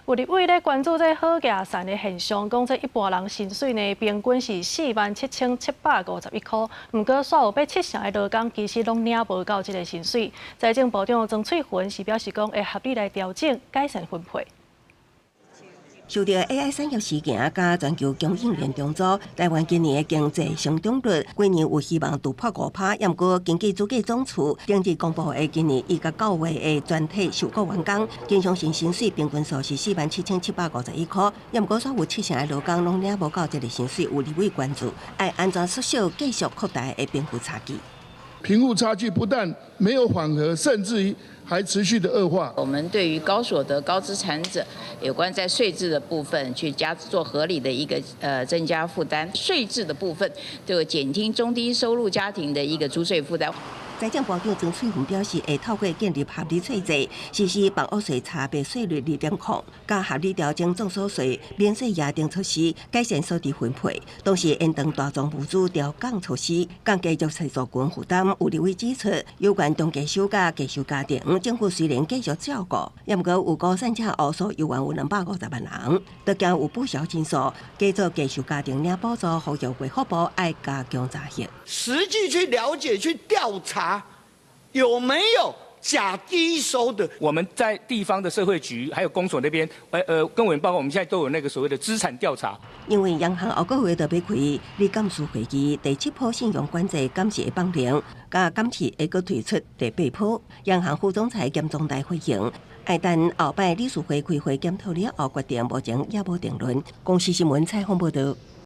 有立委咧關注這好價散的現象，講這一般人薪水呢平均是47,751箍，毋過煞有欲七成的勞工其實攏領無夠這个薪水。財政部長曾翠雲是表示講會合理來調整，改善分配。受著 AI 產業事件佮全球供應鏈重組，台灣今年的經濟成長率幾年有希望突破5趴。毋過根據主計總處頂日公布的今年1到9月的全體受僱員工，經常性薪水平均數是47,751箍。毋過煞有七成的勞工攏領無夠這个薪水，有立委關注，愛按怎縮小繼續擴大的貧富差距。貧富差距不但沒有緩和，甚至於還持續的惡化。我們對於高所得、高資產者，有關在稅制的部分去加做合理的一個增加負擔，稅制的部分就減輕中低收入家庭的一個租稅負擔。財政部長曾翠雲表示，會透過建立合理稅制，實施房屋稅差別稅率2.0，佮合理調整綜所稅、免稅額等措施，改善所得分配。同時，延長大宗物資調降措施，降低弱勢族群負擔。有立委指出，有關中低收佮低收家庭，政府雖然繼續照顧，毋過有高三者烏數猶原有250萬人，都驚有報銷人數，繼續低收家庭領補助，呼籲衛福部愛加強查核。實際去了解、去調查，有沒有假低收的？我們在地方的社會局還有公所那邊，跟委員報告，我們現在都有那個所謂的資產調查。因為央行後個月就欲開理監事會議，第七波信用管制監視的放量，佮監視會閣推出第八波。央行副總裁兼總裁回應，愛等後擺理事會開會檢討了後決定，目前猶無定論。公視新聞採訪報導。